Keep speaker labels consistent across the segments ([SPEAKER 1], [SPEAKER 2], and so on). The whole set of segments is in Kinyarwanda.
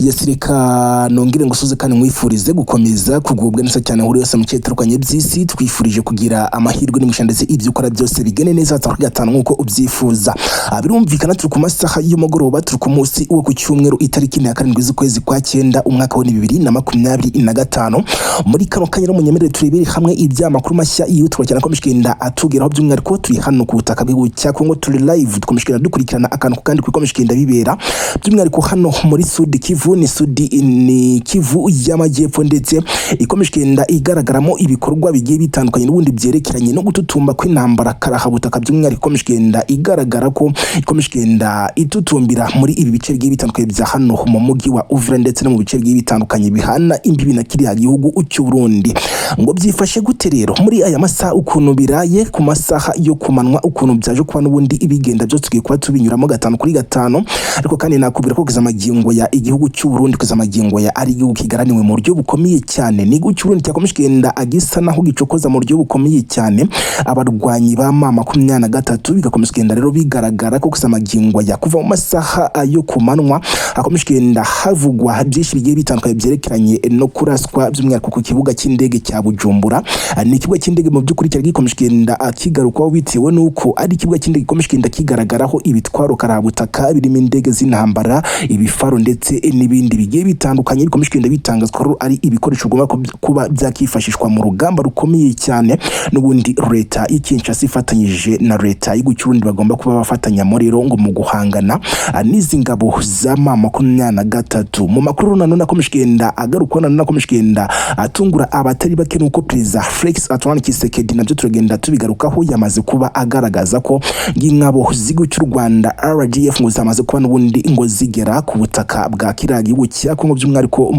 [SPEAKER 1] Yes, reka nongere ngusuze kandi nkwifurize gukomeza kugubwa neza cyane aho uri hose mu bice bitandukanye by'isi. Twifurije kugira amahirwe n'imigisha, ndetse ibyo ukora byose bigene neza gatanu kuri gatanu nk'uko ubyifuza. Birumvikana turi ku masaha y'umugoroba, turi ku munsi wo ku cyumweru, itariki ya 7 z'ukwezi kwa cyenda, umwaka wa 2025. Muri kano kanya rero munyemerere turebere hamwe ibyamakuru mashya yihutirwa cyane akomeje kugenda atugeraho. By'umwihariko turi hano ku butaka bw'igihugu cya Kongo, turi live, dukomeje kugenda dukurikirana akantu ku kandi kuko kugenda bibera, by'umwihariko hano muri Sud Kivu, ni Sud, ni Kivu y'Amajyepfo, ndetse ikomeje kugenda igaragaramo ibikorwa bigiye bitandukanye n'ubundi byerekeranye no gututumba kw'intambara karahabutaka. By'umwihariko ikomeje kugenda igaragara ko ikomeje kugenda itutumbira muri ibi bice bigiye bitandukanye bya hano mu mujyi wa Uvira, ndetse no mu bice bigiye bitandukanye bihana imbibi na kiriya gihugu cy'u Burundi. Ngo byifashe gute rero muri aya masaha, ukuntu biraye ku masaha yo kumanwa, ukuntu byaje kuba n'ubundi ibigenda byose, tugiye kuba tubinyuramo gatanu kuri gatanu. Ariko kandi nakubwira ko kugeza amagingo ya igihugu cy'u Burundi, kugeza amagingo ya ari igihugu kigaraniwe mu buryo bukomeye cyane. Ni igihugu cy'u Burundi cyakomeje kugenda agisa naho gicokoza mu buryo bukomeye cyane abarwanyi ba M23, bigakomeza kugenda rero bigaragara ko kugeza amagingo ya kuva mu masaha yo ku manwa hakomeje kugenda havugwa byinshi bigiye bitandukanye byerekeranye no kuraswa, by'umwihariko ku kibuga cy'indege cya Bujumbura. Ni ikibuga cy'indege mu by'ukuri cyari gikomeje kugenda kigarukwaho bitewe n'uko ari ikibuga cy'indege gikomeje kugenda kigaragaraho ibitwaro karabutaka birimo indege z'intambara, ibifaro ndetse n'ibindi bigiye bitandukanye, bikomeje kugenda bitangazwa ko ari ibikoresho bigomba kuba byakifashishwa mu rugamba rukomeye cyane n'ubundi leta y'i Kinshasa ifatanyije na leta y'igihugu cy'u Burundi bagomba kuba bafatanyamo rero ngo mu guhangana n'izi ngabo za M23. Mu makuru nanone akomeje kugenda agarukwa, nanone akomeje kugenda atungura abatari bake, nuko Perezida Felix Antoine Tshisekedi, nabyo turagenda tubigarukaho, yamaze kuba agaragaza ko ng'ingabo z'igihugu cy'u Rwanda RDF ngo zamaze kuba n'ubundi ngo zigera ku butaka bwa kiriya gihugu cya Kongo, by'umwihariko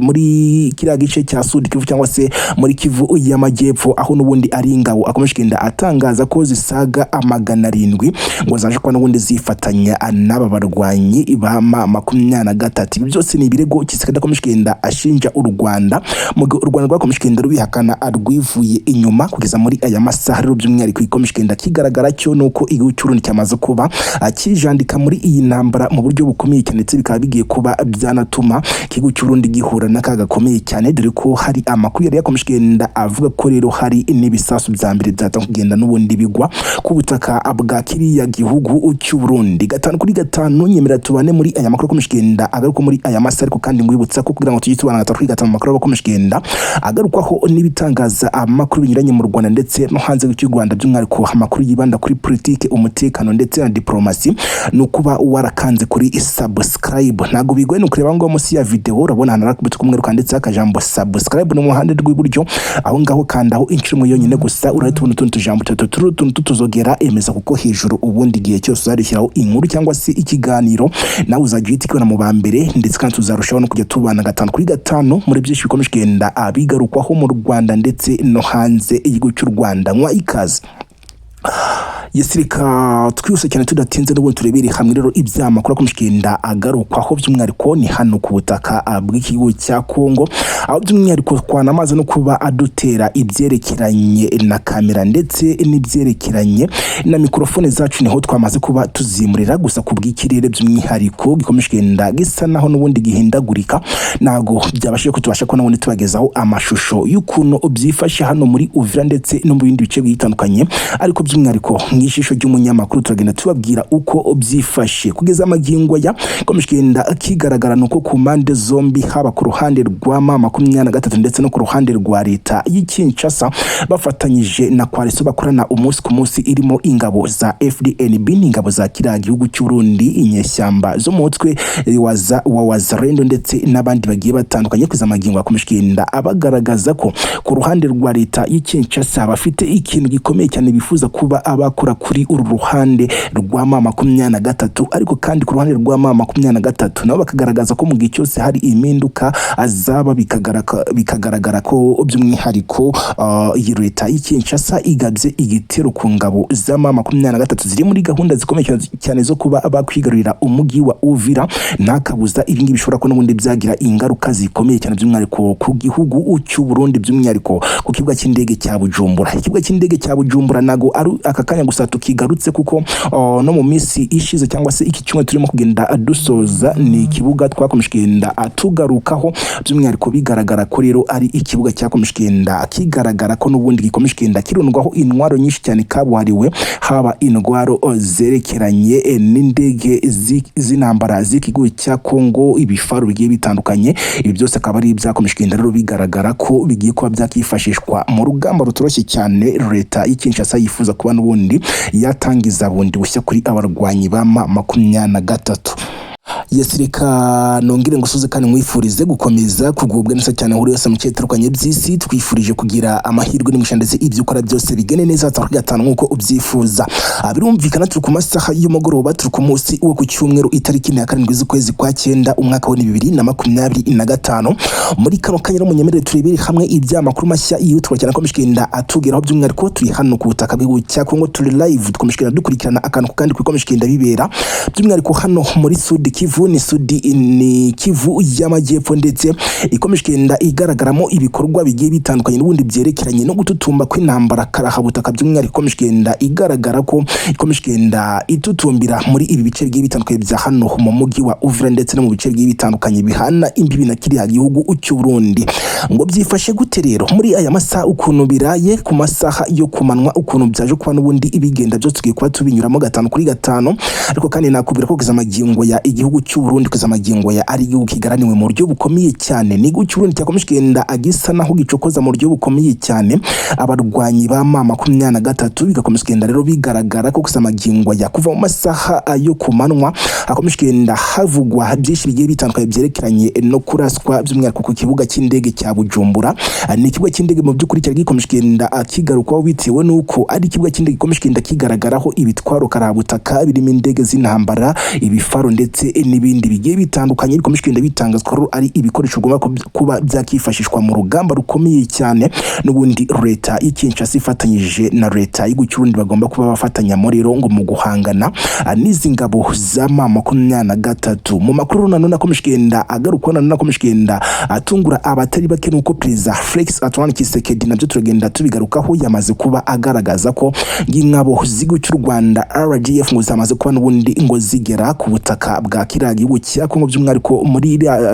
[SPEAKER 1] muri kiriya gice cya Sud Kivu cyangwa se muri Kivu y'Amajyepfo, aho n'ubundi ari ingabo akomeje kugenda atangaza ko zisaga 700 ngo zaje kuba n'ubundi zifatanya n'aba barwanyi ba M23. Ibi byose ni ibirego Tshisekedi akomeje kugenda ashinja u Rwanda, mu gihe u Rwanda rwakomeje kugenda rubihakana rwivuye inyuma kugeza muri aya masaha. Rero by'umwihariko ikomeje kugenda kigaragara cyo nuko igihugu cy'u Burundi cyamaze kuba kijandika muri iyi ntambara mu buryo bukomeye cyane, ndetse bikaba bigiye kuba byanatuma igihugu cy'u Burundi gihura n'akaga gakomeye cyane, dore ko hari amakuru yari yakomeje kugenda avuga ko rero hari n'ibisasu bya mbere byatanga kugenda n'ubundi bigwa ku butaka bwa kiriya gihugu cy'u Burundi. Gatanu kuri gatanu, nyemera tubane muri aya makuru akomeje kugenda agaruka muri aya masaha. Ariko kandi ngwibutsa ko kugira ngo tujye tubana gatanu kuri gatanu mu makuru akomeje kugenda agarukwaho n'ibitangaza amakuru binyuranye mu Rwanda ndetse no hanze y'u Rwanda, by'umwihariko amakuru yibanda kuri politike, umutekano ndetse na diplomasi, ni ukuba warakanze kuri subscribe. Ntabwo bigoye, ni ukureba ngo munsi ya video urabona ahantu hari akabutso k'umweru kanditseho akajambo "subscribe", no mu ruhande rw'iburyo aho ngaho kandaho inshuro imwe yonyine gusa, urahita ubona utundi tujambo tutatu turi utuntu tutuzogera emeza kuko hejuru. Ubundi igihe cyose uzadushyiraho inkuru cyangwa se ikiganiro, nawe uzajya uhita ukibona mu ba mbere, ndetse kandi tuzarushaho no kujya tubana gatanu kuri gatanu muri byinshi bikomeje kugenda bigarukwaho mu Rwanda ndetse no hanze y'igihugu cy'u Rwanda. Nywa ikaze. Yes, reka twihuse cyane tudatinze n'ubundi turebere hamwe rero ibyamakuru akomeje kugenda agarukwaho, by'umwihariko ni hano ku butaka bw'igihugu cya Kongo, aho by'umwihariko twanamaze no kuba adutera ibyerekeranye na kamera ndetse n'ibyerekeranye na mikorofone zacu, niho twamaze kuba tuzimurira. Gusa ku bw'ikirere by'umwihariko gikomeje kugenda gisa naho n'ubundi gihindagurika, ntabwo byabashije ko tubasha kubona n'ubundi tubagezaho amashusho y'ukuntu byifashe hano muri Uvira ndetse no mu bindi bice bitandukanye. Ariko by'umwihariko mu ijisho ry'umunyamakuru turagenda tubabwira uko byifashe kugeza amagingo ya. Ikomeje kugenda kigaragara nuko ku mpande zombi, haba ku ruhande rwa M23 ndetse no ku ruhande rwa leta y'i Kinshasa bafatanyije na coalition bakorana umunsi ku munsi, irimo ingabo za FDNB n'ingabo za kiriya gihugu cy'u Burundi, inyeshyamba zo mu mutwe wa Wazalendo ndetse n'abandi bagiye batandukanye, kugeza amagingo akomeje kugenda abagaragaza ko ku ruhande rwa leta y'i Kinshasa bafite ikintu gikomeye cyane bifuza kuba abakora kuri uru ruhande rwa M23. Ariko kandi ku ruhande rwa M23 nabo bakagaragaza ko mu gihe cyose hari impinduka azaba bikagaragara ko by'umwihariko iyi leta y'i Kinshasa igabye igitero ku ngabo za M23 ziri muri gahunda zikomeye cyane zo kuba bakwigarurira umujyi wa Uvira, nta kabuza ibi ngibi bishobora ko n'ubundi byagira ingaruka zikomeye cyane, by'umwihariko ku gihugu cy'u Burundi, by'umwihariko ku kibuga cy'indege cya Bujumbura. Ikibuga cy'indege cya Bujumbura ntago ari aka kanya gusa. gusa tukigarutse, kuko no mu minsi ishize cyangwa se iki cyumweru turimo kugenda dusoza, ni ikibuga twakomeje kugenda tugarukaho, by'umwihariko bigaragara ko rero ari ikibuga cyakomeje kugenda kigaragara ko n'ubundi gikomeje kugenda kirundwaho intwaro nyinshi cyane kabuhariwe, haba intwaro zerekeranye n'indege z'intambara z'ikigo cya Kongo, ibifaru bigiye bitandukanye. Ibi byose akaba ari ibyakomeje kugenda rero bigaragara ko bigiye kuba byakifashishwa mu rugamba rutoroshye cyane leta y'i Kinshasa yifuza kuba n'ubundi yatangiza bundi bushya kuri abarwanyi ba M23. Yes, reka nongere ngusuze kandi nkwifurize gukomeza kugubwa neza cyane aho uri hose mu bice bitandukanye by'isi. Twifurije kugira amahirwe n'imigisha, ndetse ibyo ukora byose bigene neza gatanu kuri gatanu nk'uko ubyifuza. Birumvikana turi ku masaha y'umugoroba, turi ku munsi wo ku cyumweru, itariki ya 7 z'ukwezi kwa cyenda, umwaka wa 2025. Muri kano kanya rero munyemerere turebere hamwe ibyamakuru mashya yihutirwa cyane akomeje kugenda atugeraho. By'umwihariko turi hano ku butaka bw'igihugu cya Kongo, turi live, dukomeje kugenda dukurikirana akantu ku kandi kuko kugenda bibera, by'umwihariko hano muri Sud Kivu. Ni Sud, ni Kivu y'Amajyepfo, ndetse ikomeje kugenda igaragaramo ibikorwa bigiye bitandukanye n'ubundi byerekeranye no gututumba kw'intambara karahabutaka. By'umwihariko ikomeje kugenda igaragara ko ikomeje kugenda itutumbira muri ibi bice bigiye bitandukanye bya hano mu mujyi wa Uvira, ndetse no mu bice bigiye bitandukanye bihana imbibi na kiriya gihugu cy'u Burundi. Ngo byifashe gute rero muri aya masaha, ukuntu biraye ku masaha yo kumanwa, ukuntu byaje kuba n'ubundi ibigenda byose, tugiye kuba tubinyuramo gatanu kuri gatanu. Ariko kandi nakubwira ko kugeza amagingo ya igihugu cy'u Burundi, kugeza amagingo ya ari igihugu kigaraniwe mu buryo bukomeye cyane. Ni igihugu cy'u Burundi cyakomeje kugenda agisa naho gicokoza mu buryo bukomeye cyane abarwanyi ba M23, bigakomeza kugenda rero bigaragara ko kugeza amagingo ya kuva mu masaha yo ku manywa hakomeje kugenda havugwa byinshi bigiye bitandukanye byerekeranye no kuraswa, by'umwihariko ku kibuga cy'indege cya Bujumbura. Ni ikibuga cy'indege mu by'ukuri cyari gikomeje kugenda kigarukwaho, bitewe n'uko ari ikibuga cy'indege gikomeje kugenda kigaragaraho ibitwaro karabutaka birimo indege z'intambara, ibifaro ndetse n'ibindi bigiye bitandukanye, bikomeje kugenda bitangazwa ko ari ibikoresho bigomba kuba byakifashishwa mu rugamba rukomeye cyane n'ubundi leta y'i Kinshasa ifatanyije na leta y'igihugu cy'u Burundi bagomba kuba bafatanyamo rero ngo mu guhangana n'izi ngabo za M23. Mu makuru nanone akomeje kugenda agarukwa, nanone akomeje kugenda atungura abatari bake, nuko Perezida Felix Antoine Tshisekedi, nabyo turagenda tubigarukaho, yamaze kuba agaragaza ko ingabo z'igihugu cy'u Rwanda RDF ngo zamaze kuba n'ubundi ngo zigera ku butaka bwa kiriya gihugu cya Kongo, by'umwihariko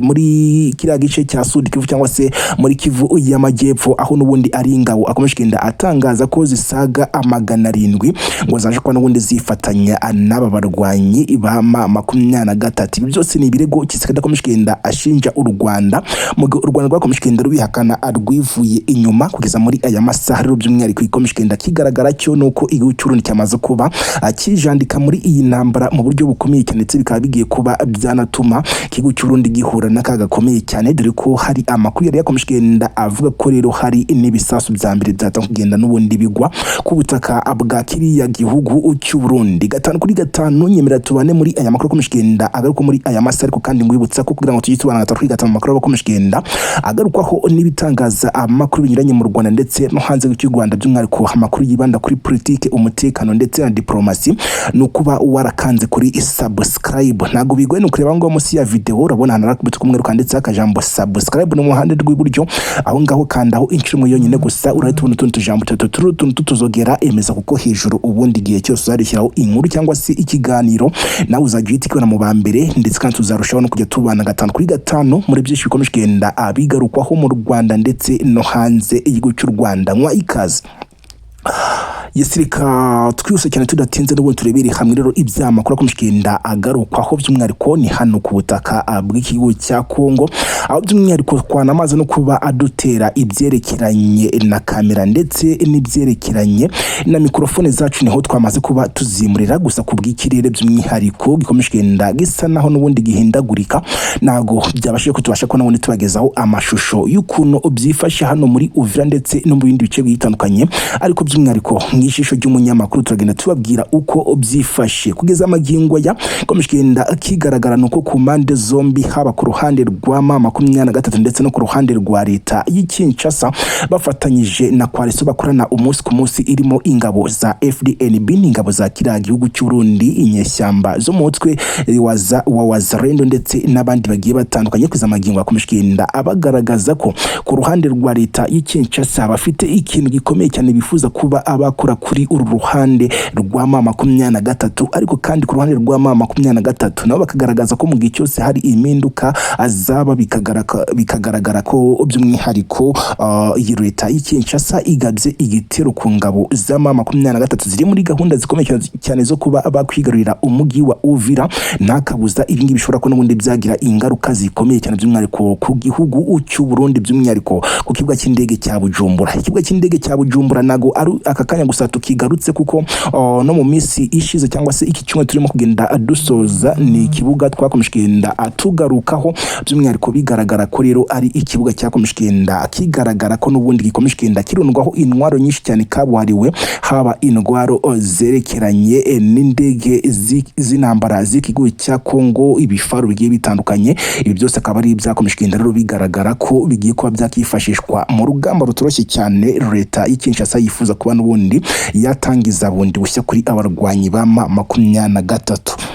[SPEAKER 1] muri kiriya gice cya Sud Kivu cyangwa se muri Kivu y'Amajyepfo, aho n'ubundi ari ingabo akomeje kugenda atangaza ko zisaga 700 ngo zaje kuba n'ubundi zifatanya n'aba barwanyi ba M23. Ibi byose ni ibirego Tshisekedi akomeje kugenda ashinja u Rwanda, mu gihe u Rwanda rwakomeje kugenda rubihakana rwivuye inyuma kugeza muri aya masaha. Rero by'umwihariko ikomeje kugenda kigaragara cyo nuko igihugu cy'u Burundi cyamaze kuba kijandika muri iyi ntambara mu buryo bukomeye cyane, ndetse bikaba bigiye kuba byanatuma igihugu cy'u Burundi gihura n'akaga gakomeye cyane, dore ko hari amakuru yari yakomeje kugenda avuga ko rero hari n'ibisasu bya mbere byatanga kugenda n'ubundi bigwa ku butaka bwa kiriya gihugu cy'u Burundi. Gatanu kuri gatanu, nyemera tubane muri aya makuru akomeje kugenda agaruka muri aya masaha. Ariko kandi ngwibutsa ko kugira ngo tujye tubana gatanu kuri gatanu mu makuru akomeje kugenda agarukwaho n'ibitangaza amakuru binyuranye mu Rwanda ndetse no hanze y'u Rwanda, by'umwihariko amakuru yibanda kuri politike, umutekano ndetse na diplomasi, ni ukuba warakanze kuri subscribe. Ntabwo bigoye, ni ukureba ngo munsi ya video urabona ahantu hari akabutso k'umweru kanditseho akajambo "subscribe", no mu ruhande rw'iburyo aho ngaho kandaho inshuro imwe yonyine gusa, urahita ubona utundi tujambo tutatu turi utuntu tutuzogera. Emeza kuko hejuru, ubundi igihe cyose uzadushyiraho inkuru cyangwa se ikiganiro nawe uzajya uhita ukibona mu ba mbere, ndetse kandi tuzarushaho no kujya tubana gatanu kuri gatanu muri byinshi bikomeje kugenda bigarukwaho mu Rwanda ndetse no hanze y'igihugu cy'u Rwanda. Nywa ikaze. Yes, reka twihuse cyane tudatinze n'ubundi turebere hamwe rero ibyamakuru akomeje kugenda agarukwaho, by'umwihariko ni hano ku butaka bw'igihugu cya Kongo, aho by'umwihariko twanamaze no kuba adutera ibyerekeranye na kamera ndetse n'ibyerekeranye na mikorofone zacu, niho twamaze kuba tuzimurira. Gusa ku bw'ikirere by'umwihariko gikomeje kugenda gisa naho n'ubundi gihindagurika, ntabwo byabashije ko tubasha kubona n'ubundi tubagezaho amashusho y'ukuntu byifashe hano muri Uvira ndetse no mu bindi bice bitandukanye. Ariko by'umwihariko mu ijisho ry'umunyamakuru turagenda tubabwira uko byifashe kugeza amagingo ya. Ikomeje kugenda kigaragara nuko ku mpande zombi, haba ku ruhande rwa M23 ndetse no ku ruhande rwa leta y'i Kinshasa bafatanyije na coalition bakorana umunsi ku munsi, irimo ingabo za FDNB n'ingabo za kiriya gihugu cy'u Burundi, inyeshyamba zo mu mutwe wa Wazalendo ndetse n'abandi bagiye batandukanye, kugeza amagingo akomeje kugenda abagaragaza ko ku ruhande rwa leta y'i Kinshasa bafite ikintu gikomeye cyane bifuza kuba abakorera. gukora kuri uru ruhande rwa M23. Ariko kandi ku ruhande rwa M23 nabo bakagaragaza ko mu gihe cyose hari impinduka azaba bikagaragara ko by'umwihariko iyi leta y'i Kinshasa igabye igitero ku ngabo za M23 ziri muri gahunda zikomeye cyane zo kuba bakwigarurira umujyi wa Uvira, nta kabuza ibi ngibi bishobora ko n'ubundi byagira ingaruka zikomeye cyane, by'umwihariko ku gihugu cy'u Burundi, by'umwihariko ku kibuga cy'indege cya Bujumbura. Ikibuga cy'indege cya Bujumbura nago ari aka kanya gusa tukigarutse, kuko no mu minsi ishize cyangwa se iki cyumweru turimo kugenda dusoza, ni ikibuga twakomeje kugenda tugarukaho, by'umwihariko bigaragara ko rero ari ikibuga cyakomeje kugenda kigaragara ko n'ubundi gikomeje kugenda kirundwaho intwaro nyinshi cyane kabuhariwe, haba intwaro zerekeranye n'indege z'intambara z'ikigo cya Kongo, ibifaru bigiye bitandukanye. Ibi byose akaba ari ibyakomeje kugenda rero bigaragara ko bigiye kuba byakifashishwa mu rugamba rutoroshye cyane leta y'i Kinshasa yifuza kuba n'ubundi yatangiza bundi bushya kuri abarwanyi ba M23.